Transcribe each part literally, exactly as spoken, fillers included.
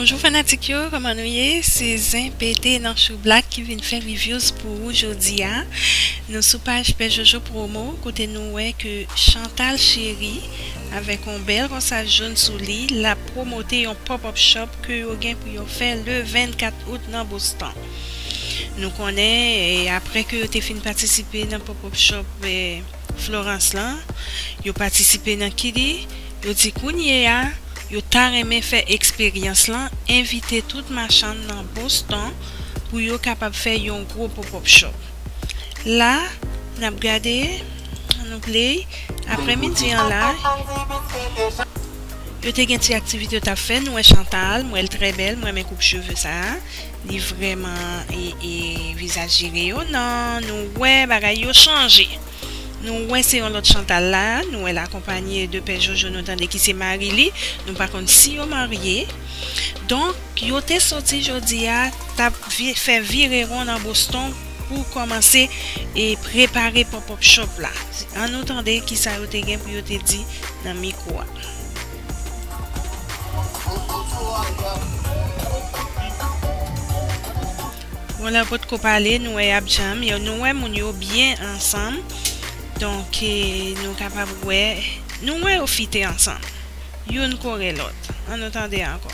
Bonjou fanatik yo, kòman nou ye? Se Zen Pete nan Chou Black ki vin fè reviews pou ou jodi a. Nou sou paj Pè Jojo Promo, kote nou wè ke Chantal Chery avèk yon bèl kòsaj jòn sou li, l ap pwomote yon pop-up shop ke yo gen pou yo fè le vennkat out nan Boston. Nou konnen, e, apre ke yo te fin patisipe nan pop-up shop, e, Florence lan, yo patisipe nan Kili, yo di kounye a, yo ta renmen fè eksperyans lan, envite tout machann nan Boston pou yo kapab fè yon gwo pop-up shop. La, n ap gade, ann nou play, aprèmidi an la, yo te gen ti aktivite yo t ap fè, nou wè Chantal, m wè l trè bèl, m renmen koup cheve sa a, li vrèman, e, e, vizaj jere yo, non, nou wè bagay yo chanje. Nou wè se yon lòt Chantal la, nou wè l akonpanye de Pè Jojo, nou tande ki se mari li, nou pa konn si yo marye. Donk, yo te soti jodi a, t ap vi-, fè vire won nan Boston pou kòmanse e prepare pop-up shop la. Ann nou tande kisa yo te gen pou yo te di nan mikwo a. Bon, lè potko pale, nou wè y ap djanm, yo, nou wè moun yo byen ansanm. Donk, e, nou kapab wè, nou wè yo fite ansanm. Youn kore lòt. Ann nou tande ankò.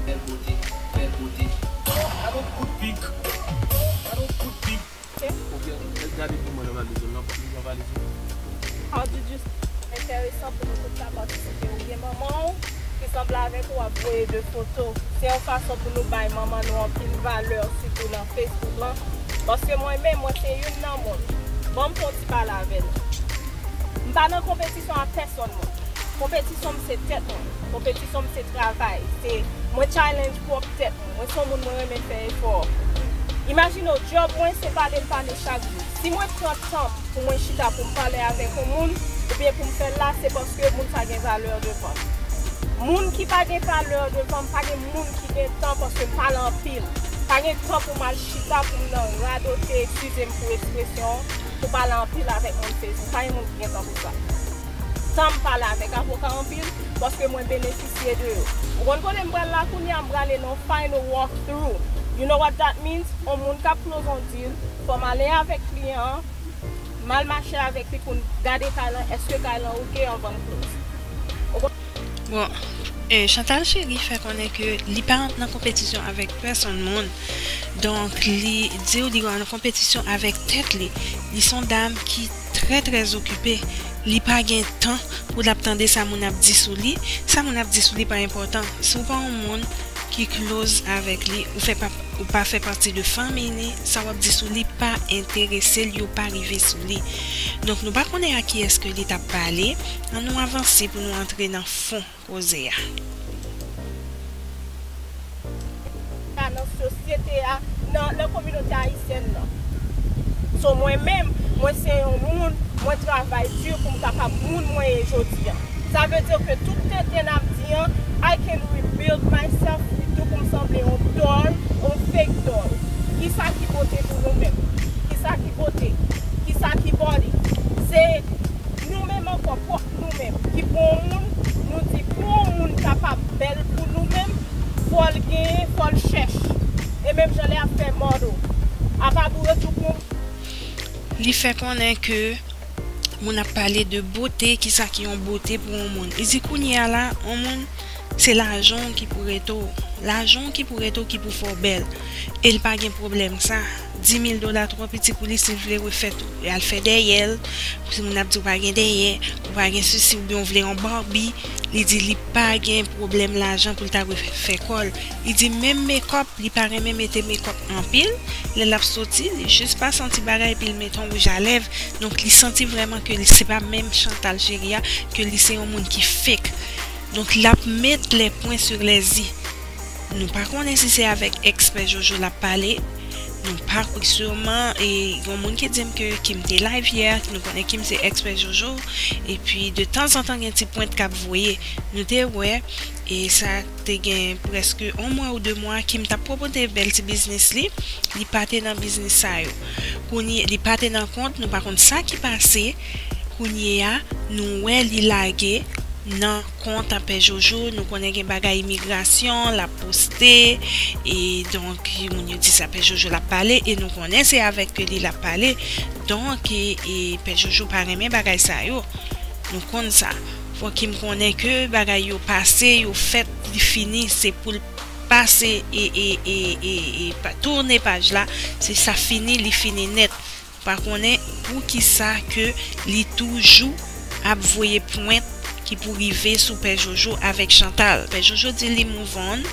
Bèl bote, bèl bote. Gade yon kout pik. Gade yon kout pik. Oubyen, gade pou mwen nan valiz ou, nan, nan valiz ou. How did you enteresan pou nou tout ka patisipe. Ou gen manman w ki sanble avèk ou, w ap voye de foto. Se yon fason pou nou bay manman nou anpil valè, sitou nan Facebook lan. Paske mwen menm, mwen se youn nan moun. Ban m fè yon ti pale avè nou. M pa nan konpetisyon ak pèsonn moun. Konpetisyon m se tèt mwen. Konpetisyon m se travay. Se mwen challenge pwòp tèt mwen. Mwen se yon moun mwen renmen fè efò. Imajine w, djòb mwen se pale m pale chak jou. Si mwen pran tan m pou mwen chita pou m pale avèk yon moun, oubyen pou m fè l la, se paske moun sa gen valè devan m. Moun ki pa gen valè devan m, pa gen moun ki gen tan paske m pale anpil. Pa gen tan pou m al chita pou m nan radote, eskize m pou ekspresyon, pou pale anpil avèk moun Facebook. Pa gen moun ki gen tan pou sa. Tan m pale avèk avoka anpil, paske mwen benefisye de yo. Ou konn kote m pral la kounye a, m prale nan final walk through. You know what that means? On moun k ap close on deal, fò m ale avèk kliyan an, m al mache avèk li pou n gade kay lan, èske kay lan oke anvan n close. Ou konn- Bon, e, Chantal Chery fè konnen ke li pa nan konpetisyon avèk pèsonn moun. Donk, li di w li an konpetisyon avèk tèt li. Li se yon dam ki trè, trè okipe. Li pa gen tan pou l ap tande sa moun ap di sou li. Sa moun ap di sou li pa enpòtan. Si w pa yon moun ki close avèk li, ou fè pa, ou pa fè pati de fanmi li, sa w ap di sou li pa enterese l, yo pa rive sou li. Donk, nou pa konnen a kiyès ke li t ap pale. Ann nou avanse pou nou antre nan fon koze a. Nan sosyete a, nan, nan kominote ayisyèn nan. So, mwen menm, mwen se yon moun, mwen travay di pou m kapab moun mwen ye jodi a. Sa vle di ke tout tenten n ap di an, I can rebuild myself tou pou m sanble yon dòl, yon fake dòl. Kisa ki bote pou nou menm? Kisa ki bote? Kisa ki body? Se nou menm ankò, pwòp nou menm, ki pran yon moun, nou di pou yon moun kapab bèl pou nou menm, fò l genyen, fò l chèch. E menm jan lè y ap fè model. Apa boure tou pou Li fè konnen ke moun ap pale de bote, kisa ki yon bote pou yon moun. Li di kounye a la, yon moun Se lajan w ki pou rete w. Lajan w ki pou rete w, ki pou fè w bèl. E l pa gen pwoblèm sa. Dis mil dola twò piti pou li, si l vle refè tou. E al fè dèyè l. Pou si moun ap di w pa gen dèyè, ou pa gen sesi, oubyen w vle yon Barbie. Li di li pa gen pwoblèm lajan pou l ta refè kò l. Li di menm mekòp, li pa renmen mete mekòp anpil. Lè l ap soti, li jis pase yon ti bagay epi l mete yon wouj a lèv. Donk, li santi vrèman ke li, se pa menm Chantal Chery a, ke li se yon moun ki fake. Donk, l ap met les points sur les i. Nou pa konnen si se avèk ex Pè Jojo l ap pale. Nou pa, sûrement, e yon moun ki di m ke Kim te live yè, nou konnen Kim se ex Pè Jojo. Epi, de tanzantan, gen ti pwent k ap voye. Nou te wè, e sa te gen prèske yon mwa ou de mwa, Kim t ap pwomote bèl ti biznis li. Li pa te nan biznis sa yo. Kounye, li pa te nan kont, nou pa konn sa ki pase. Kounye a, nou wè li lage nan kont a Pè Jojo, nou konnen gen bagay imigrasyon, l ap poste, e donk, moun yo di sa Pè Jojo l ap pale, e nou konnen se avèk li l ap pale. Donk, e, e Pè Jojo pa renmen bagay sa yo. Nou konn sa. Fòk Kim konnen ke bagay yo pase, yo fèt, li fini, se pou l pase e, e, e, e, e pa, tounen paj la, se sa fini, li fini nèt. Pa konnen poukisa ke li toujou ap voye pwent ki pou rive sou Pè Jojo avèk Chantal. Pè Jojo di li move on,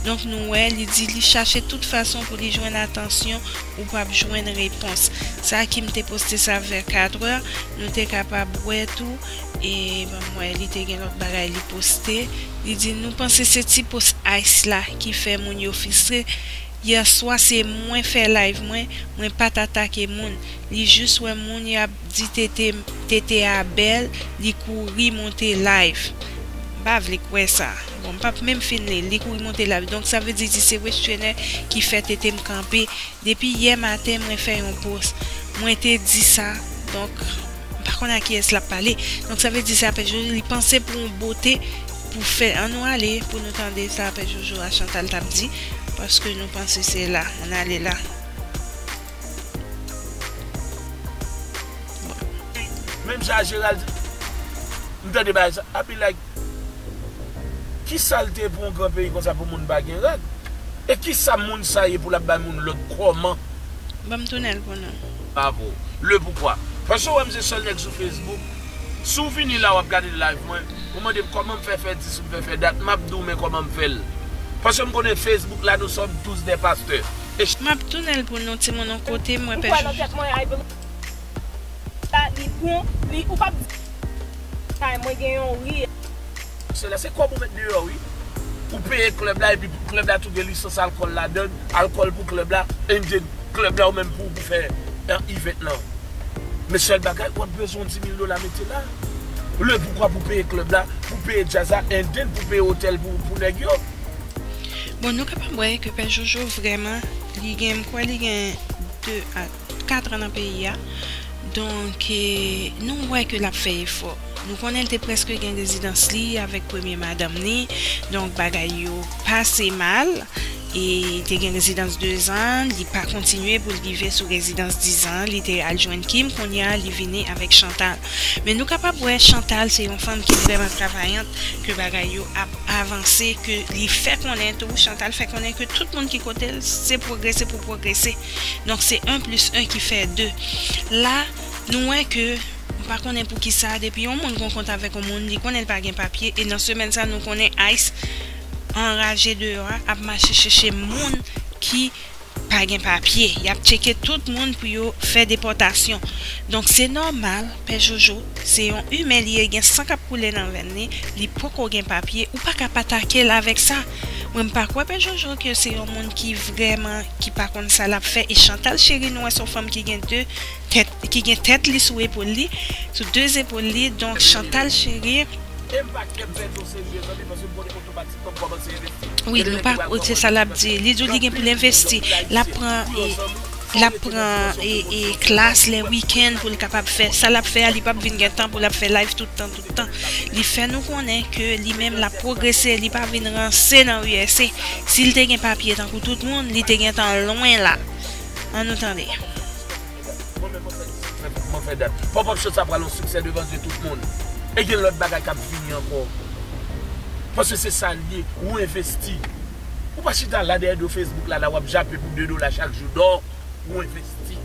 donk nou wè, li di li chache tout fason pou li jwenn atansyon, ou p ap jwenn repons. Sa Kim te poste sa vè katrè, nou te kapab wè tou, e ban m wè, li te gen lòt bagay li poste. Li di, nou panse se ti post Ice la ki fè moun yo fristre. Yè swa se mwen fè live mwen, mwen pa t atake moun. Li jis wè moun y ap di tete, tete a bèl, li kouri monte live. M pa vle kwè sa. Bon, m p ap menm fin li. Li kouri monte live. Donk, sa vle di, di se westernè ki fè tete m kanpe. Depi yè maten, mwen fè yon post. Mwen te di sa. Donk, m pa konn a kiyès l ap pale. Donk, sa vle di sa, Pè Jojo, li panse pou yon bote pou fè. Ann nou ale, pou nou tande sa Pè Jojo a Chantal t ap di. Paske nou panse se la. Ann ale la. Menm jan a Gérald, m tande bagay sa, I be like, kisa l te pou yon gran peyi konsa pou moun pa gen rad? E kisa moun sa ye pou l ap bay moun lòd kòman? Ban m tounen l pou nou. Bravo. Le poukwa? Paske w wè m se sèl nèg sou Facebook. Si w vini la w ap gade live mwen, ou mande m kòman m fè fè dis, m fè fè dat, m ap di w men kòman m fè l. Paske m konnen Facebook la nous sommes tous des pasteurs. E ch- M ap tounen l pou nou timoun yon kote m wè Pè Jojo. La li bon, li ou p ap di kay mwen gen yon ri. Se la se kòb ou met deyò wi. Ou peye klèb la epi klèb la tou gen lisans alkòl ladann, alkòl pou klèb la, and then klèb la ou menm pou ou pou fè event lan. Men sèl bagay ou ap bezwen dis mil dola mete la. Le poukwa pou peye klèb la, pou peye djaz la, and then pou peye otèl pou pou nèg yo. Bon, nou kapab wè ke Pè Jojo vrèman, li gen, m kwè li gen de a kat an nan peyi a. Donk, e, nou wè ke l ap fè efò. Nou konnen l te prèske gen rezidans li avèk premye madanm li. Donk, bagay yo pase mal. E te gen rezidans dezan, li pa kontinye pou l rive sou rezidans dizan. Li te al jwenn Kim, kounye a, li vini avèk Chantal. Men nou kapab wè Chantal se yon fanm ki vrèman travayant, ke bagay yo ap avanse, ke li fè konnen tou, Chantal fè konnen ke tout moun ki kote l, se pwogrese pou pwogrese. Donk, se en plis en ki fè de. La, nou wè ke, m pa konnen poukisa, depi yon moun gon kont avèk yon moun, li konnen l pa gen papye, e nan semèn sa, nou konnen Ice anraje deyò a, ap mache chèche moun ki pa gen papye. Y ap tcheke tout moun pou yo fè depòtasyon. Donk, se nòmal, Pè Jojo, se yon imen li ye, gen san k ap koule nan venn li, li poko gen papye, ou pa ka pa atake l avèk sa. Mwen, m pa kwè Pè Jojo ke se yon moun ki vrèman, ki pa konn sa l ap fè. E Chantal Chery, nou wè se yon fanm ki gen de tèt, ki gen tèt li sou epòl li, sou de zepòl li. Donk, Chantal Chery, E m pa kè m fè do serye, zanmi, paske m konnen otomatikman m kòmanse envesti. Wi, nou pa, se sa l ap di. Li di w li gen pou l envesti. L ap pran, e, l ap pran, e, e, klas lè wikenn pou l kapab fè. Sa l ap fè a, li p ap vin gen tan pou l ap fè live tout tan, tout tan. Li fè nou konnen ke li menm l ap pwogrese, li pa vin ranse nan U S A. Si l te gen papye tankou tout moun, li te gentan lwen la. Ann nou tande. Mwen menm mwen fè dis, mwen fè dat. Pop up show sa pral yon siksè devan zye tout moun. E gen lòt bagay k ap vini ankò. Paske se sa l ye, ou envesti. Ou pa chita la dèyè do Facebook la, la w ap jape pou de dola chak jou. Non, ou envesti.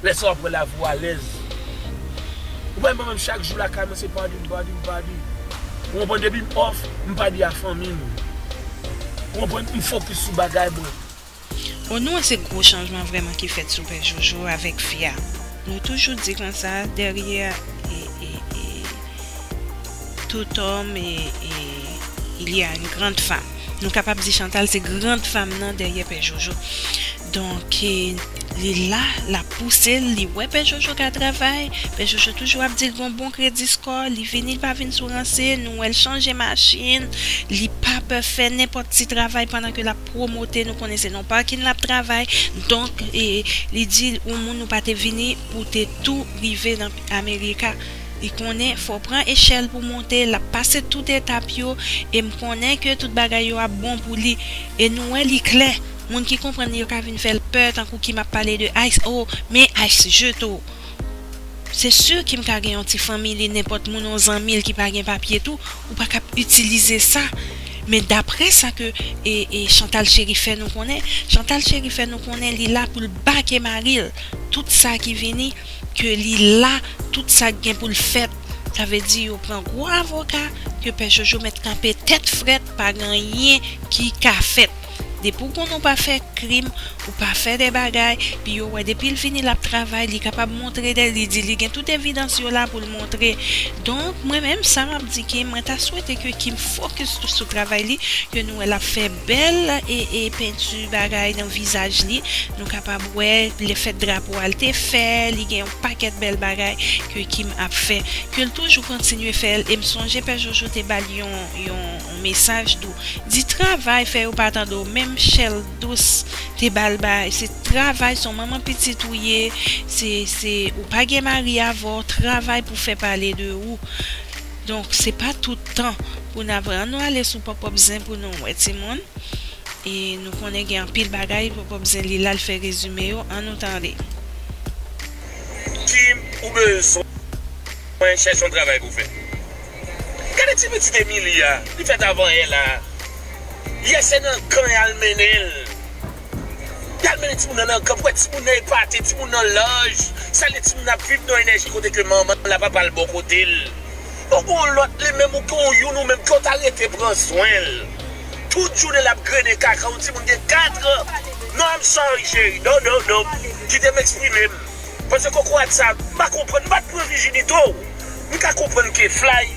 Lè sa w ap wè lavi w alèz. Ou pa menm chak jou lakay mwen se padi m, padi m, padi. Ou konprann, depi m off, m padi a fanmi m. Ou konprann, m fokis sou bagay mwen. Bon, nou wè se gwo chanjman vrèman ki fèt sou Pè Jojo avèk fi a. Nou toujou di konsa, derrière e, e, e, tout homme e, e, il y a une grande femme. Nou kapab di Chantal se grand fam nan dèyè Pè Jojo. Donk, e, li la, l ap pouse l, li wè Pè Jojo ka travay. Pè Jojo toujou ap di l gon bon kredi score, li vini, li pa vin sou ranse, nou wè l chanje machin, li pa pè fè nenpòt ti travay pandan ke l ap pwomote, nou konnen se nan pakin l ap travay. Donk, e, li di yon moun ou pa te vini pou te tou rive nan Amerika. Li konnen fò w pran echèl pou w monte, l ap pase tout etap yo, e m konnen ke tout bagay yo ap bon pou li. E nou wè li klè. Moun ki konprann li yo ka vin fè l pè, tankou Kim ap pale de Ice, oh, men Ice, je t'o. Se si Kim ka gen yon ti fanmi li, nenpòt moun, yon zanmi l ki pa gen papye tou, ou pa kab itilize sa. Men daprè sa ke e, e Chantal Chery fè nou konnen, Chantal Chery fè nou konnen li la pou l bake mari l. Tout sa ki vini, ke li la, tout sa k gen pou l fèt. Sa vle di yo pran gwo avoka, ke Pè Jojo mèt kanpe tèt frèt, pa gen anyen ki ka fèt. Depi w konnen w pa fè krim, ou pa fè de bagay, pi yo wè depi l vini l ap travay, li kapab montre de, li di li gen tout evidans yo la pou l montre. Donk, mwen menm, sa m ap di Kim, mwen ta swete ke Kim fokis sou, sou travay li, ke nou wè l ap fè bèl e, e penti bagay nan vizaj li. Nou kapab wè lefèt drapo a l te fè, li gen yon pakèt bèl bagay ke Kim ap fè, ke l toujou kontinye fè l. E m sonje Pè Jojo te ba l yon, yon, yon mesaj tou. Di travay, fè yo pa tande w. Menm Shell Dous te ba l bay. Se travay, se yon manman pitit ou ye. Se, se, ou pa gen mari avè w. Travay pou fè pale de ou. Donk, se pa tout tan pou n ap, ann nou ale sou Pòpòp Zen pou nou wè timoun. E nou konnen gen anpil bagay, Pòpòp Zen li la, l fè rezime yo, ann nou tande. Kim, ou bezwen chèche yon travay pou fè. Gade ti pitit Emily a, li fèt avan yè la. Yè se nan kan y al mennen l. Y al mennen timoun nan nan kan, pou wè timoun nan epate, timoun nan laj. Sa vle timoun nan ap viv nan enèji kote ke manman l a, papa l bò kote l. Ou gon lòt li menm, ou gon youn ou menm ke w ta rete pran swen l. Tout jounen l ap grennen kaka, yon timoun gen kat an. Non, I'm sorry, cheri. Non, non, non. Kite m eksprime m. Paske kokorat sa, m pa konprann, m pa t pran vijinite w. M ka konprann ke Fly,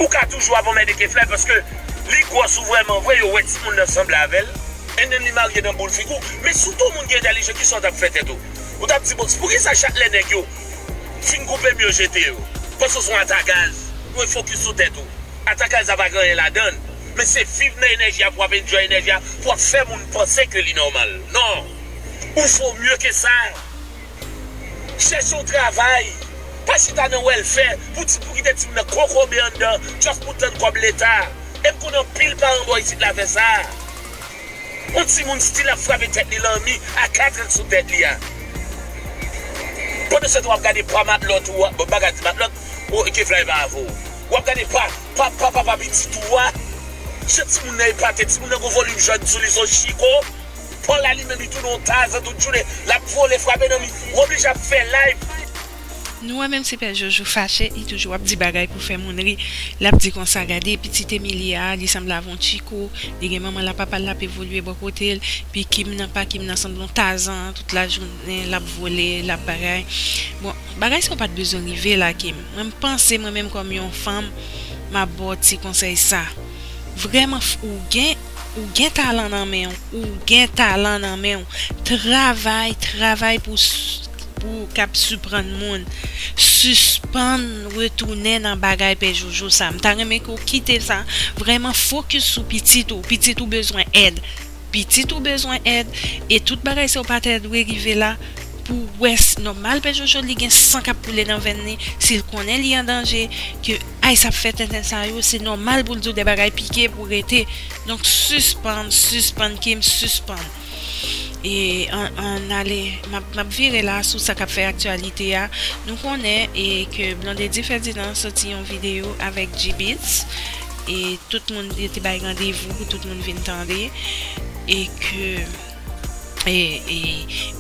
ou ka toujou ap anmède ke Fly, paske li gwòs ou vrèman vre, yo wè timoun nan sanble avè l. And then li marye nan boul figi w. Men si w te yon moun ki entèlijan, kisa w t ap fè tèt ou? Ou t ap di, bon, poukisa chak lè nèg yo fin koupe m yo jete yo? Paske w se yon atagaz, ou fokis sou tèt ou. Atagaz la pa gen anyen ladan l. Men se viv nan enèji a pou w ap enjoy enèji a, pou w ap fè moun panse ke li nòmal. Non! Ou fo mye ke sa. Chèche yon travay. Pa chita nan welfare pou ti, pou kite timoun nan kokobe anndan, just pou tann kòb leta. E m konnen anpil paran bò isit la fè sa. Yon timoun still ap frape tèt li lanmi a kat an sou tèt li a. Pandan se tan w ap gade pa matlòt ou a, bon, m pa ka di matlòt, ou, ke Fly pa avè w. W ap gade pa, pa, pa, pa, pa pitit ou a. Jan timoun nan epate, timoun nan gon volim jòn sou li, se yon chiko. Paw la li menm, li tounen yon Tazan tout jounen. L ap vole, frape nan mi. W oblije ap fè live. Nou wè menm si Pè Jojo fache, li toujou ap di bagay pou fè moun ri. L ap di konsa, gade pitit Emily a, li sanble avè yon chiko, li gen manman l ak papa l, l ap evolye bò kote l, pi Kim nan pa Kim nan sanble yon Tazan, tout lajounen l ap vole, l ap bagay. Bon, bagay sa w pa t bezwen rive la, Kim. Mwen m panse mwen menm kòm yon fanm, m ap ba w ti konsèy sa. Vrèman, ou gen, ou gen talan nan men w, ou gen talan nan men w. Travay, travay pou pou w kab siprann moun. Sispann retounen nan bagay Pè Jojo sa. M ta renmen ke w kite sa. Vrèman fokis sou pitit ou. Pitit ou bezwen èd. Pitit ou bezwen èd. E tout bagay sa yo pa ta dwe rive la. Pou w wè, s- nòmal Pè Jojo li gen san k ap koule nan venn li. Si l konnen li an danje, ke Ice ap fè tenten sa yo, se nòmal pou l di w de bagay pike pou w rete. Donk sispann, sispann Kim, sispann. E ann, ann ale, m ap, m ap vire la sou sa k ap fè aktyalite a. Nou konnen e ke Blondedy Ferdinand soti yon videyo avèk G-Beatz. e tout moun, yo te bay randevou pou tout moun vin tande, e ke e, e,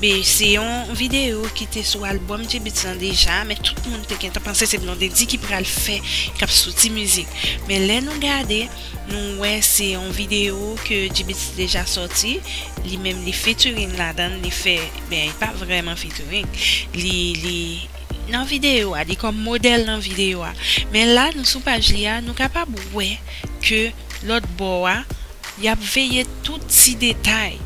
men se yon videyo ki te sou albòm G-Beatz lan deja, men tout moun te gentan panse se Blondedy ki pral fè, k ap soti mizik. Men lè nou gade, nou wè se yon videyo ke G-Beatz deja sòti, li menm li featuring ladan l, li fè, men li pa vrèman featuring. Li, li nan videyo a, li kòm modèl nan videyo a. Men la, nou sou paj li a, nou kapab wè ke lòt bò a, y ap veye tout ti detay.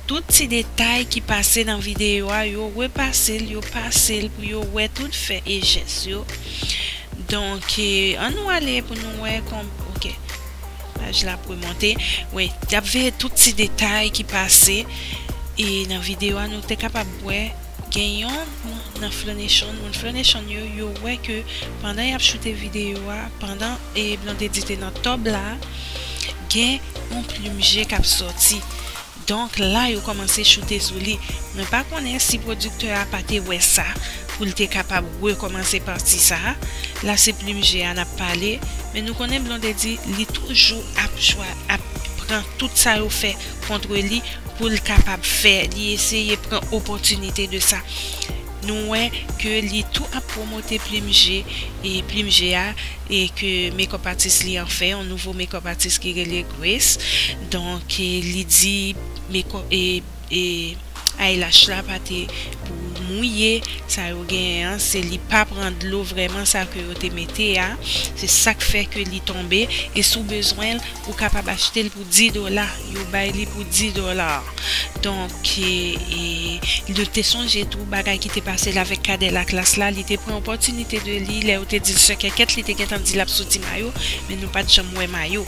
Tout ti detay ki pase nan videyo a, yo repase l, yo pase l pou yo wè tout fè e jès yo. Donk, e, ann nou ale pou nou wè kòm, oke. Paj la ap remonte. Wi, y ap veye tout ti detay ki pase. E nan videyo a, nou te kapab wè gen yon moun nan Flonation, moun Flonation yo, yo wè ke pandan y ap choute videyo a, pandan, e, Blondedy te nan tòb la, gen yon plim je k ap sòti. Donk, la, yo kòmanse choute sou li. Mwen pa konnen si pwodiktè a pa te wè sa, pou l te kapab rekòmanse pati sa a. La, se plim je a n ap pale. Men nou konnen Blondedy, li toujou ap chwa, ap pran tout sa yo fè kont li pou l kapab fè, li eseye pran opòtinite de sa. Nou wè ke li tou ap pwomote plim je, e plim je a, e ke makeup artist li an fè, yon nouvo makeup artist ki rele Grace. Donk, e, li di makeup, e, e, eyelash la pa te pou mouye, sa yo genyen an, se li pa pran dlo vrèman sa ke yo te mete a, se sa k fè ke li tonbe, e si w bezwen l, ou kapab achte l pou dis dola, yo bay li pou dis dola. Donk, e, e, nou te sonje tou bagay ki te pase l avèk Cadet Laclasse la, li te pran opòtinite de li, lè yo te di l se kèkèt, li te gentan di l ap soti mayo, men nou pa t janm wè mayo.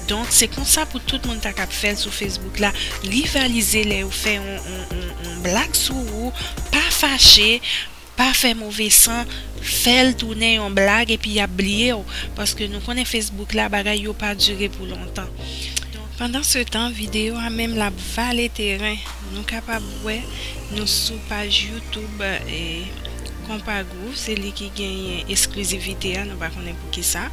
Donk, se konsa pou tout moun ta kab fè l sou Facebook la, rivalize lè yo fè yon, yon, yon, yon blag sou ou, pa fache, pa fè move san, fè l tounen yon blag epi y ap bliye w, paske nou konnen Facebook la, bagay yo pa dire pou lontan. Pandansetan, videyo a menm l ap vale teren. Nou kapab wè, nou sou paj YouTube, e, Konpa Groove, se li ki genyen esklizivite a, nou pa konnen poukisa.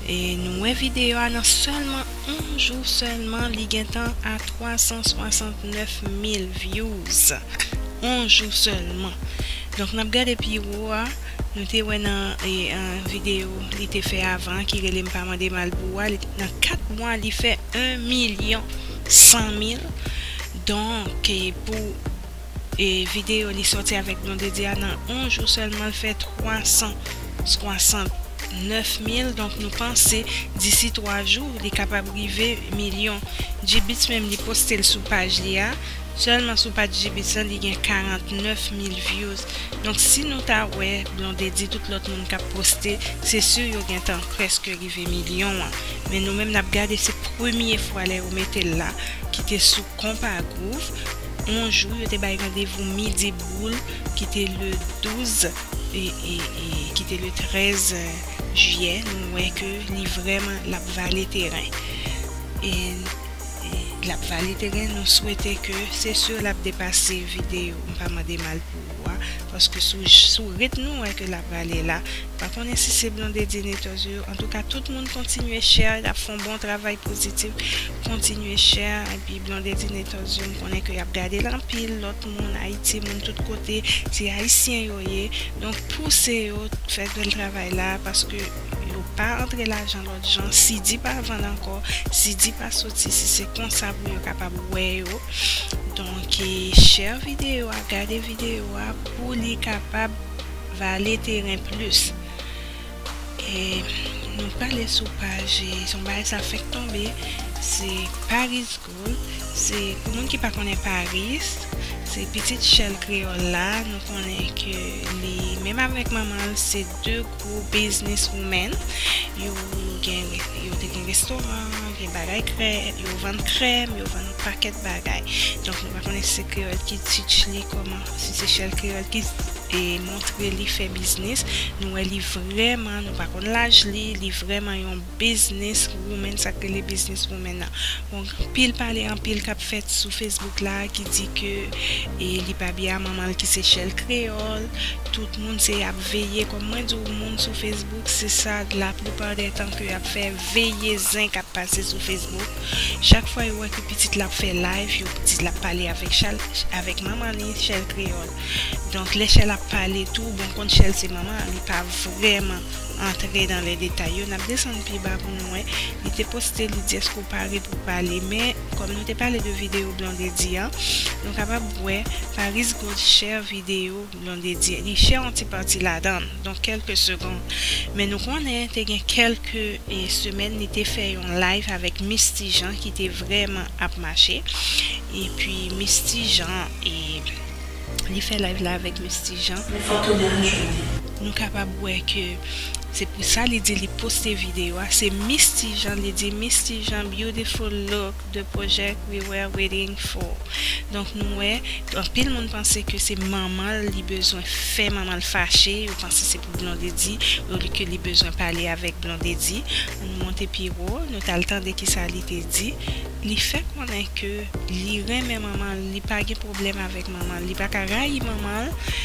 E nou wè videyo a nan sèlman yon jou sèlman, li gentan a twa san swasantnèf mil views. Yon jou sèlman. Donk, n ap gade pi wo a, nou te wè nan, e, an, videyo li te fè avan, ki rele M pa mande mal pou ou a, li, nan kat mwa, li fè yon milyon san mil. Donk, e, pou, e, videyo li sòti avèk Blondedy a, nan yon jou sèlman, l fè twa san swasantnèf mil. Donk, nou panse, disi twa jou, li kapab rive milyon. G-Beatz menm, li poste l sou paj li a. Sèlman sou paj G-Beatz lan, li gen karantnèf mil views. Donk, si nou ta wè Blondedy, tout lòt moun k ap poste, se si yo gentan prèske rive milyon an. Men nou menm, n ap gade, se premye fwa lè yo mete l la, ki te sou Konpa Groove. Yon jou, yo te bay randevou midi boul, ki te le douz, e, e, e, ki te le trèz jiyè. Nou wè ke li vrèman, l ap vale teren. E, e l ap vale teren, nou swete ke se si l ap depase videyo M pa mande mal pou ou a, paske sou, sou ritm nou wè ke l ap prale la. Pa konnen si se Blondedy Netòz yo. Antouka, tout moun kontinye share, l ap fè yon bon travay pozitif. Kontinye share, epi Blondedy Netòz yo, m konnen ke y ap gade l anpil, lòt moun, Ayiti, moun tout kote, se Ayisyen yo ye. Donk, pouse yo fè bèl travay la, paske yo pa antre lajan lòt jan. C D pa vann ankò, C D pa soti, si se konsa pou yo kapab wè yo. Donk, e, share videyo a, gade videyo a pou li kapab vale teren plis. E nou prale sou paj, e, se yon bagay sa fèk tonbe, se Paris Gold. Se, pou moun ki pa konnen Paris, se pitit Shell Kreyòl la, nou konnen ke li, menm avèk manman l, se de gwo business woman. Yo, yo gen, yo te gen restoran, gen bagay krèm, yo vann krèm, yo vann yon pakèt bagay. Donk, nou pa konnen si se Kreyòl ki teach li kòman, si se Shell Kreyòl ki, montre li fè biznis. Nou wè li vrèman, nou pa konn laj li, li vrèman yon business woman, sa k rele business woman nan. Bon, anpil pale, anpil k ap fèt sou Facebook la ki di ke e, li pa byen a manman l ki se Shell Kreyòl. Tout moun se y ap veye. Kòm mwen di w, moun sou Facebook, se sa, laplipa dè tan ke y ap fè veye zen k ap pase sou Facebook. Chak fwa yo wè ke pitit la ap fè live, yo di l ap pale avèk Shell, avèk manman li, Shell Kreyòl. Donk, lè Shell ap pale tou, bon, konn Shell se manman, li pa vrèman antre nan lè detay yo. N ap desann pi ba pou nou wè. Li te poste, li di, èske w pare pou pale? Men, kòm nou te pale de videyo Blondedy an, nou kapab wè Paris Gold share videyo Blondedy. Li share yon ti pati ladan l, donk kèlke segond. Men nou konnen te gen kèlke, e, semèn, li te fè yon live avèk Misty Jean ki te vrèman ap mache. Epi Misty Jean, e, li fè live la avèk Misty Jean. Nou kapab wè ke se pou sa li di li poste videyo a. Se Misty Jean, li di, Misty Jean, beautiful look, the project we were waiting for. Donk, nou wè, anpil moun panse ke se manman l li bezwen fè manman l fache, yo panse se pou Blondedy, olye ke li bezwen pale avèk Blondedy. Ann nou monte pi wo, nou t al tande kisa li te di. Li fè konnen ke li renmen manman l, li pa gen pwoblèm avèk manman l, li pa ka rayi manman l,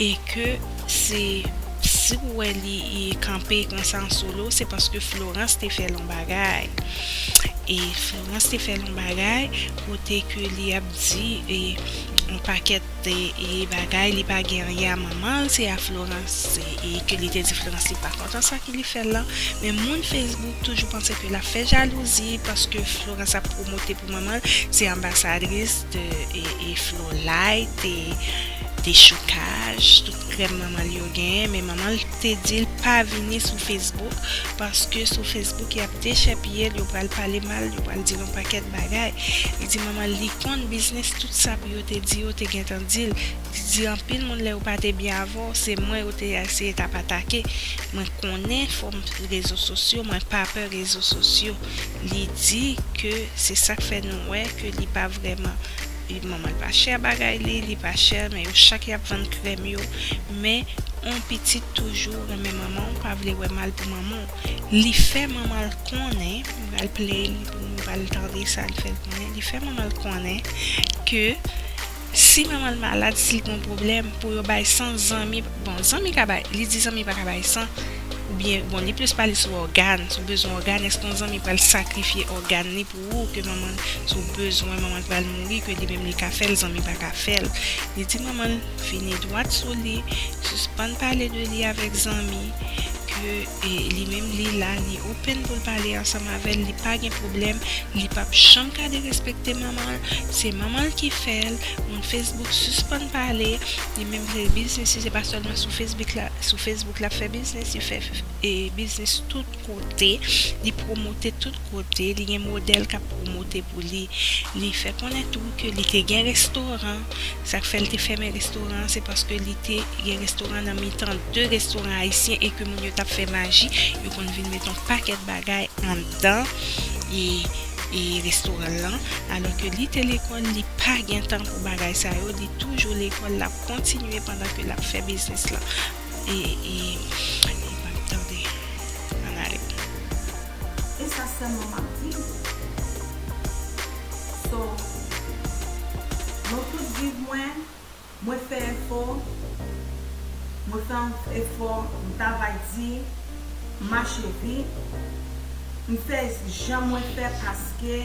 e ke se, si w wè li, e, kanpe konsa an solo, se paske Florence te fè l yon bagay. E Florence te fè l yon bagay kote ke li ap di, e, yon pakèt, e, e, bagay, li pa gen anyen a manman l, se a Florence, e, e ke li te di Florence li pa kontan sa ke li fè l lan. Men moun Facebook toujou panse ke l ap fè jalouzi paske Florence ap pwomote pou manman l, se anbasadris de, e, e Flowlight, e dechoukaj, tout krèm manman l yo genyen, men manman l te di l pa vini sou Facebook, paske sou Facebook y ap dechèpiye l, yo pral pale mal, yo pral di l yon pakèt bagay. Li di manman l li konn biznis, tout sa pou yo te di yo te gentan di l. Li di anpil moun lè yo pa te byen avè w, se mwen yo te eseye t ap atake. Mwen konnen fòm rezo sosyo, mwen pa pè rezo sosyo. Li di ke se sa k fè nou wè ke li pa vrèman, li, manman l pa chè bagay li, li pa chè, men yo chak y ap vann krèm yo. Men yon pitit toujou renmen manman w, pa vle wè mal pou manman w. Li fè manman l konnen, m pral play li pou nou, pral tande sa l fè l konnen. Li fè manman l konnen ke si manman l malad, si l gen yon pwoblèm, pou yo bay san, zanmi, bon, zanmi ka bay, li di zanmi pa ka bay san, oubyen, bon, li plis pale sou ògàn, si w bezwen ògàn, èske yon zanmi pral sakrifye ògàn li pou ou, ke manman, si w bezwen, manman l pral mouri, ke li menm li ka fè l, zanmi pa ka fè l. Li di manman l vini dwat sou li, sispann pale de li avèk zanmi, ke, e, li menm li la, li open pou l pale ansanm avè l, li pa gen pwoblèm, li p ap janm ka derespekte manman l, se manman l ki fè l, moun Facebook sispann pale, li menm se biznis, se pa sèlman sou Facebook la, sou Facebook l ap fè biznis, li fè, e, biznis tout kote, li pwomote tout kote, li gen modèl k ap pwomote pou li. Li fè konnen tou ke li te gen restoran. Sa k fè l te fèmen restoran an, se paske li te gen restoran nan mitan de restoran ayisyen e ke moun yo t ap fè maji, yo konn vin met yon pakèt bagay anndan e, e restoran lan. Alò ke li te lekòl, li pa gen tan pou bagay sa yo, li toujou lekòl, l ap kontinye pandan ke l ap fè biznis lan. E, e, e m ap tande. Ann ale. E sa sèlman m ap di. So, nou tout viv mwen, mwen fè efò, mwen fè efò, m travay di, m mache vit, m fè jan mwen fè paske,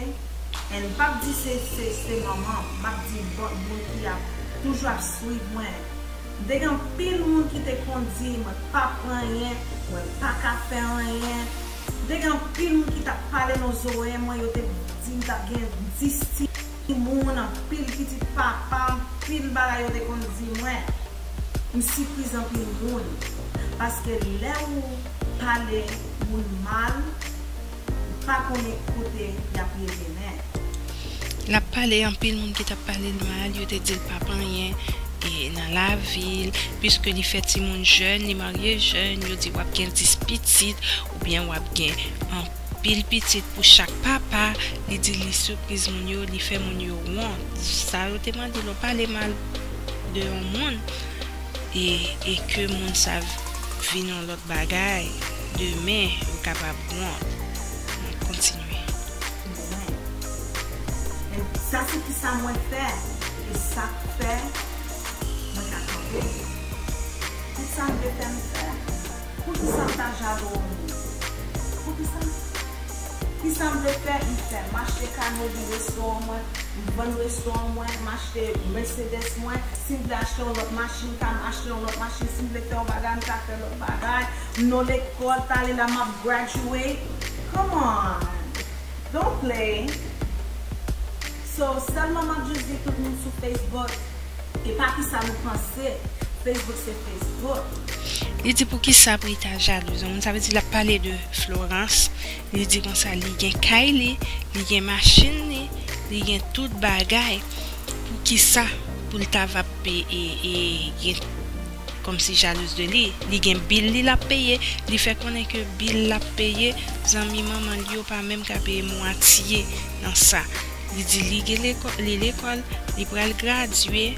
and m p ap di se, se, se manman m, m ap di lòt moun ki ap toujou ap swiv mwen. M te gen anpil moun ki te konn di mwen p ap anyen, mwen pa ka fè anyen. M te gen anpil moun ki t ap pale nan zòrèy mwen, yo te di m t ap gen dis timoun, anpil pitit papa, anpil bagay yo te konn di mwen. M sipriz anpil moun. Paske lè ou pale moun mal, ou pa konnen kote y ap leve men. L ap pale, anpil moun ki t ap pale l mal, yo te di l p ap anyen, e, nan lavi l, piske li fè timoun jèn, li marye jèn, yo di w ap gen dis pitit, oubyen w ap gen anpil pitit pou chak papa, li di li sipriz moun yo, li fè moun yo wont. Sa yo te mande l, w pale mal de yon moun, e, e ke moun sa vin yon lòt bagay demen, yo kapab wont. N ap kontinye. Sa se ki sa mwen fè, e sa k fè mwen ka kanpe. Tout sa m vle fè, m fè. Poukisa m ta jalou yon moun? Poukisa? Kisa m vle fè, m fè. M achte kay, m ouvri restoran mwen, m vann restoran mwen, m achte Mercedes mwen. Si m vle achte yon lòt machin, m ka achte yon lòt machin. Si m vle fè yon bagay, m ka fè lòt bagay. M nan lekòl, talè la m ap graduate. Come on. Don't play. So, sèlman m ap jis di tout moun sou Facebook, e pa kisa nou panse. Facebook se Facebook. Li di poukisa pou li ta jalouz yon moun. Sa vle di l ap pale de Florence. Li di konsa li gen kay li, li gen machin li, li gen tout bagay. Poukisa pou l ta va pe, e, e, gen kòmsi jalouz de li. Li gen bil li l ap peye. Li fè konnen ke bil l ap peye, zanmi manman li yo pa menm ka peye mwatye nan sa. Li di li gen lekò-, li lekòl, li pral gradye,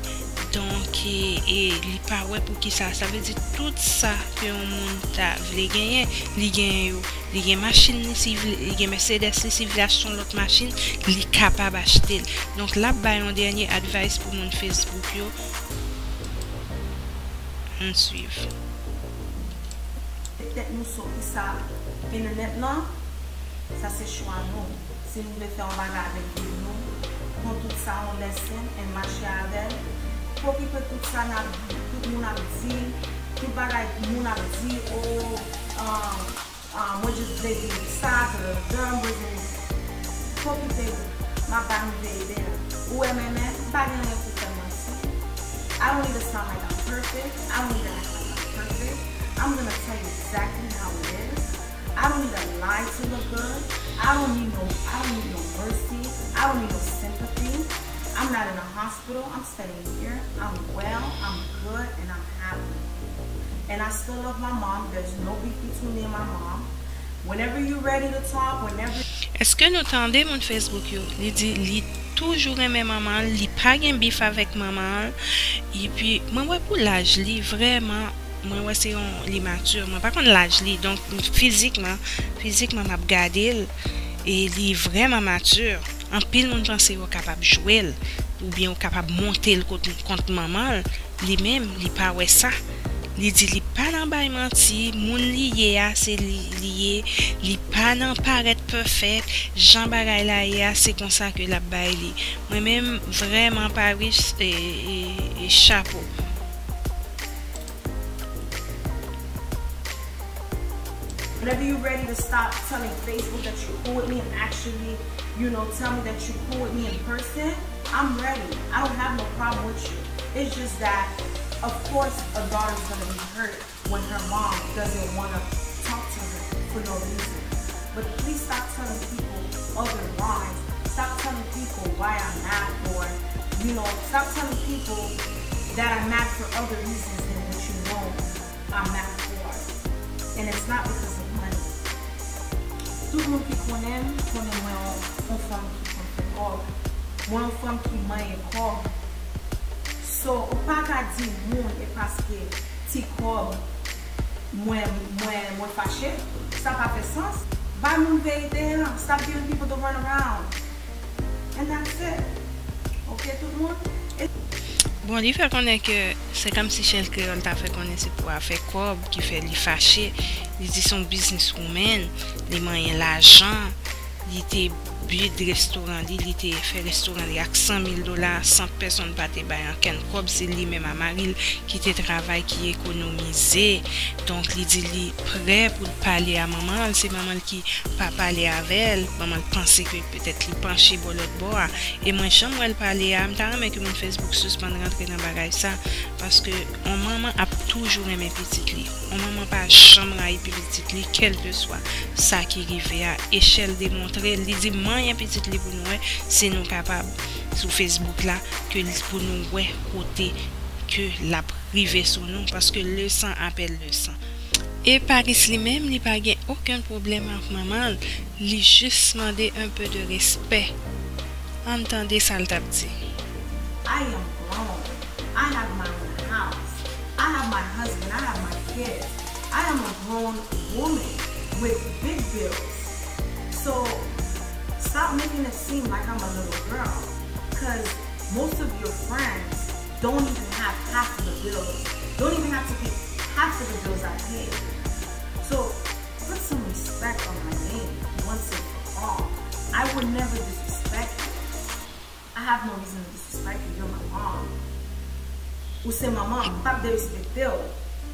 donk, e, e li pa wè poukisa. Sa vle di tout sa ke yon moun ta vle genyen, li genyen yo. Li gen machin li, si vle, li gen Mercedes li, si vle achte yon lòt machin, li kapab achte l. Donk, l ap bay yon dènye advice pou moun Facebook yo. Ann swiv. Petèt nou sou ki sa, entènèt lan, sa se chwa nou. Si nou vle fè yon bagay avèk vi nou, pran tout sa yon lesson e mache avè l. Pa okipe tout sa n ap, tout moun ap di, tout bagay moun ap di, o, ah, ah, mwen jis vle di sa, tadadam, mwen jis, pa okipe yo. M ap ba nou verite a. Ou wè, men, men, m pa gen anyen pou fè manti. I don't need to sound like I'm perfect. I don't need to act like I'm perfect. I'm gonna tell you exactly how it is. I don't need a lie to look good. I don't need no, I don't need no mercy. I don't need no sympathy. I'm not in a hospital. I'm standing here. I'm well. I'm good, and I'm happy. And I still love my mom. There's no beef between me and my mom. Whenever you ready to talk, whenever Èske nou tande moun Facebook yo? Li di li toujou renmen manman l, li pa gen bif avèk manman l. Epi, mwen wè pou laj li, vrèman, mwen wè se yon, li mati. Mwen pa konn laj li, donk fizikman, fizikman m ap gade l, e li vrèman mati. Anpil moun panse yo kapab jwe l, oubyen yo kapab monte l kot, kont manman l. Li menm, li pa wè sa. Li di li pa nan bay manti, moun li ye a, se li, li ye, li pa nan parèt pèfèk, jan bagay la ye a, se konsa ke l ap bay li. Mwen menm, vrèman, Paris, e, e, e chapo. Whenever you're ready to stop telling Facebook that you're cool with me and actually, you know, tell me that you're cool with me in person, I'm ready. I don't have no problem with you. It's just that, of course, a daughter's gonna be hurt when her mom doesn't wanna talk to her for no reason. But please stop telling people other lies. Stop telling people why I'm mad for, you know, stop telling people that I'm mad for other reasons than what you know I'm mad for. And it's not because of money. Tout moun ki konnen m, konnen mwen yon, yon fanm ki konn fè kòb. Mwen yon fanm ki manyen kòb. So, ou pa ka di moun e paske ti kòb mwen, mwen, mwen fache. Sa pa fè sans. Bay moun verite an. Stop giving people the runaround. And that's it. Ok, tout moun? Bon, li fè konnen ke se kòmsi Shell Creole ta fè konnen se pou afè kòb ki fè li fache. Li di se yon business woman, li manyen lajan, li te bid restoran li, li te fè restoran li ak san mil dola san pèsonn pa te bay ankenn kòb. Se li menm a mari l ki te travay, ki ekonomize. Donk, li di li prè pou l pale a manman l. Se manman l ki pa pale avè l. Manman l panse ke petèt li panche bò lòt bò a. E mwen, jan m wè l pale a, m ta renmen ke moun Facebook sispann rantre nan bagay sa. Paske yon manman ap toujou renmen pitit li. Yon manman pa janm rayi pitit li, kèlkeswa sa ki rive a. E Shell demontre l, li di manyen pitit li pou nou wè si nou kapab sou Facebook la, ke l, pou nou wè kote ke l ap rive sou nou, paske le sang appelle le sang. E Paris li menm, li pa gen okenn pwoblèm ak manman l, li jis mande un peu de respect. Ann tande sa l t ap di. I am grown. I have my own house. I have my husband, I have my kids. I am a grown woman with big bills. So stop making it seem like I'm a little girl. Because most of your friends don't even have half of the bills, don't even have to pay half of the bills I pay. So put some respect on my name once and for all. I would never disrespect you. I have no reason to disrespect you. You're my mom. Ou se manman m, m p ap derespekte w.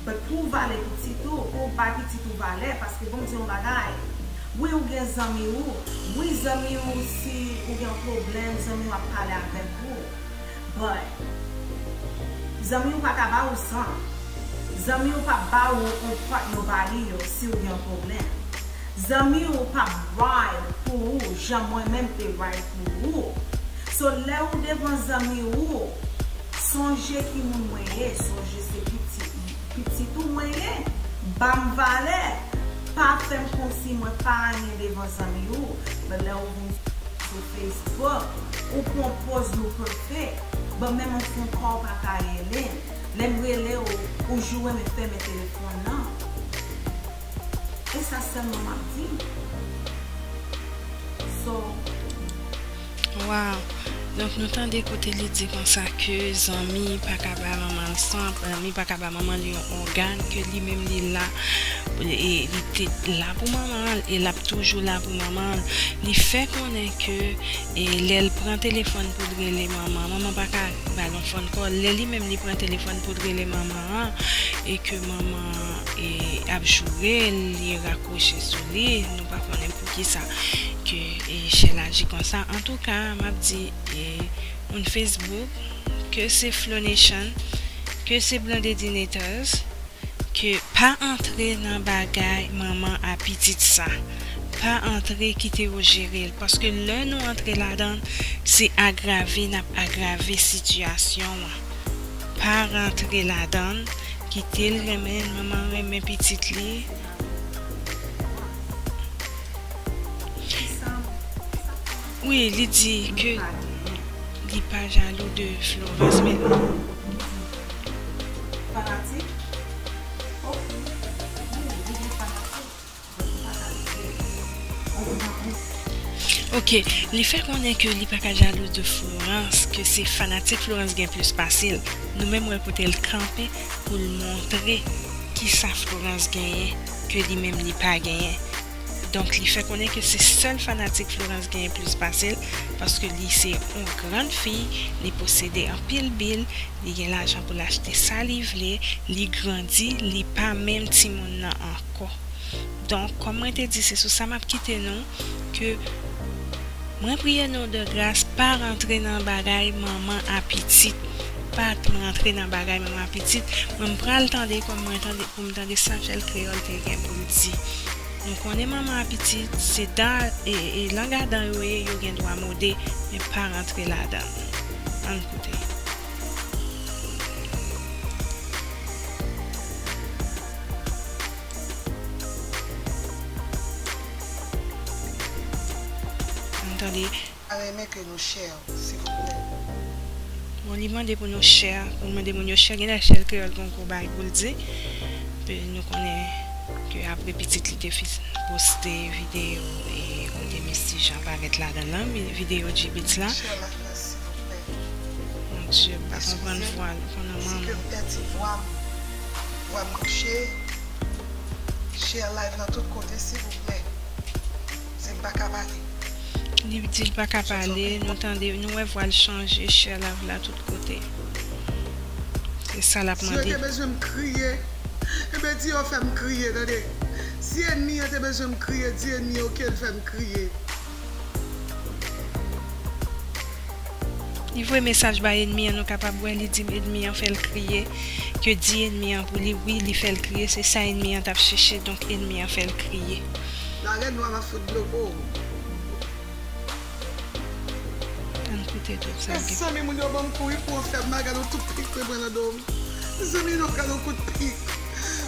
But pou w vale pitit ou, pou w bay pitit ou valè, paske bon, m di yon bagay. Wi, ou gen zanmi ou. Wi, zanmi ou, si ou gen pwoblèm, zanmi ou ap pale avèk ou. But zanmi ou pa ka ba ou san. Zanmi ou p ap ba ou yon part nobody yo si ou gen yon pwoblèm. Zanmi ou p ap ride pou ou jan mwen menm te ride pou ou. So lè ou devan zanmi ou, sonje ki moun mwen ye, sonje se pitit, pitit ou mwen ye. Ba m valè. Pa fè m konsi mwen pa anyen devan zanmi ou. But lè ou vin sou Facebook, ou pran pòz nou perfect, but menm yon fon kò w pa ka rele m. Lè m rele w, ou joure men fèmen telefòn nan. E sa sèlman m ap di. So, Wow. Donk nou tande kote li di konsa ke zanmi pa ka ba manman l san, zanmi pa ka ba manman l yon ògàn, ke li menm li la, e, li te la pou manman l e l ap toujou la pou manman l. Li fè konnen ke, e, lè l pran telefòn pou l rele manman, manman pa ka ba l yon fòn kòl. Lè li menm li pran telefòn pou l rele manman an e ke manman an, e, ap joure l, li rakwoche sou li, nou pa konnen poukisa ke, e, Shell aji konsa. Antouka, m ap di, e, moun Facebook, ke se Flow Nation, ke se Blondedy Nators, ke pa antre nan bagay manman a pitit sa. Pa antre, kite yo jere l. Paske lè nou antre ladan l, se agrave n ap agrave sitiyasyon an. Pa rantre ladan l, kite l renmen l, manman renmen pitit li. Wi, li di ke li pa jalou de Florence, men Fanatik? Ok. Wi, li gen fanatik. Ok, li fè konnen ke li pa ka jalou de Florence, ke se fanatik Florence gen plis pase l. Nou menm wè kote l kanpe pou l montre kisa Florence genyen ke li menm li pa genyen. Donk li fè konnen ke se sèl fanatik Florence genyen plis pase l, paske li se yon grann fi, li posede anpil bil, li gen lajan pou l achte sa li vle, li grandi, li pa menm timoun nan ankò. Donk, kòm mwen te di, se sou sa m ap kite nou, ke mwen priye nou de gras, pa rantre nan bagay manman a pitit. Pa t rantre nan bagay manman a pitit. Mwen, m pral tande kòm mwen tande, pou m tande sa Shell Kreyòl te gen pou l di. Nou konnen manman a pitit, se dan, e, e lang a dan yo ye, yo gen dwa mode, men pa rantre ladan l. Ann koute. Ann tande. Mwen ta renmen ke nou share, silvouplè. Bon, li mande pou nou share, pou l mande moun yo share. Genlè Shell Kreyòl gen yon gwo bagay pou l di. Epi nou konnen ke apre pitit li te fin poste videyo e kote Misty Jean parèt ladan l lan, videyo G-Beatz la. Share live la, silvouplè. Mon Dieu, m pa konprann vwa l, konnen manman. Si ke m pèdi vwa m, vwa m kouche, share live nan tout kote, silvouplè. Se m pa ka pale. Li di l pa ka pale, nou tande, nou wè vwa l chanje, share live la tout kote. Se sa l ap mande. Si yo te bezwen m kriye, enben di yo fè m kriye, tande. Si ènmi an te bezwen m kriye, di ènmi an ke l fè m kriye. Li voye mesaj bay ènmi an, nou kapab wè li di ènmi an fè l kriye, ke di ènmi an pou li, wi, li fè l kriye, se sa ènmi an t ap chèche, donk ènmi an fè l kriye. Larèn nwa m ap fout bloke w. Ann koute tout sa l gen. Mezanmi, moun yo ban m kou wi pou yo fè m mal, gade yon tout pik mwen pran nan do m. Mezanmi, non, gade yon kout pik.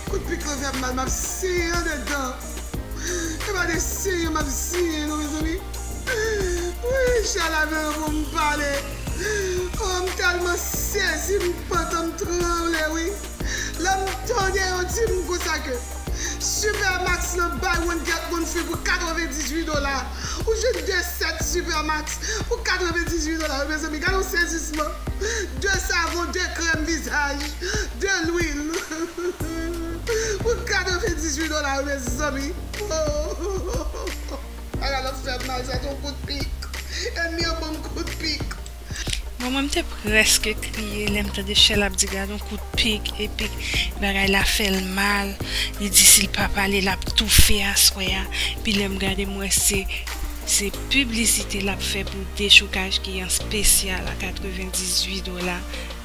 Kout pik lan fè m mal, m ap siyen andedan. E pa de siyen m ap siyen non, mezanmi. Wi, Shell avè yo pou m pale. Oh, m tèlman sezi, m pantan m tranble wi. Lè m tande yo di m konsa ke Supermax nan bay one get one free pou katrevendizuit dola. Ou jwenn de sèt Supermax pou katrevendizuit dola. Mezanmi, gade yon sezisman. De savon, de krèm vizaj, de lwil. Pou katrevendizuit dola, mezanmi. Oh. Ala l ap fè m mal, sa se yon kout pik. Ènmi an ban m kout pik. Bon, mwen, m te prèske kriye lè m tande Shell ap di gad yon kout pik epi bagay la fè l mal. Li di si l pa pale, l ap toufe aswè a. Epi lè m gade, m wè se, se piblisite l ap fè pou dechoukaj ki an espesyal a katrevendizuit dola.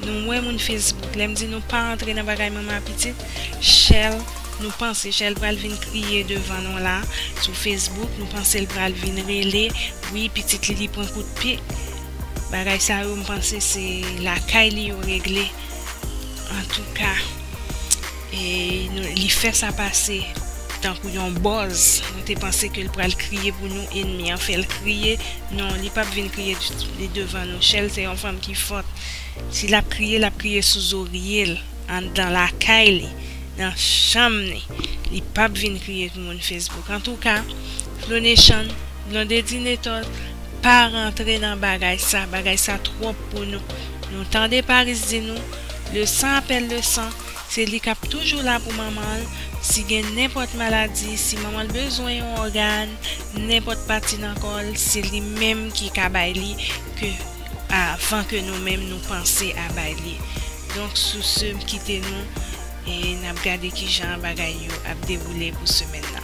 Nou wè moun Facebook, lè m di nou pa antre nan bagay manman pitit, Shell, nou panse Shell pral vin kriye devan nou la sou Facebook, nou panse l pral vin rele, wi, pitit li, li pran kout pye. Bagay sa yo, m panse se lakay li yo regle. Antouka, e nou, li fè sa pase tankou yon buzz. Nou te panse ke l pral kriye pou nou, ènmi an fè l kriye. Non, li p ap vin kriye li devan nou. Shell se yon fanm ki fòt. Si l ap kriye, l ap kriye sou zorye l, anndan lakay li, nan chanm li. Li p ap vin kriye pou moun Facebook. Antouka, Flow Nation, Blondedy Netor, pa rantre nan bagay sa. Bagay sa twòp pou nou. Nou tande Paris di nou, le sang appelle le sang. Se li k ap toujou la pou manman l. Si gen nenpòt maladi, si manman l bezwen yon ògàn, nenpòt pati nan kò l, se li menm ki ka bay li ke avan ke nou menm nou panse a bay li. Donk, sou se, m kite nou e n ap gade kijan bagay yo ap dewoule pou semèn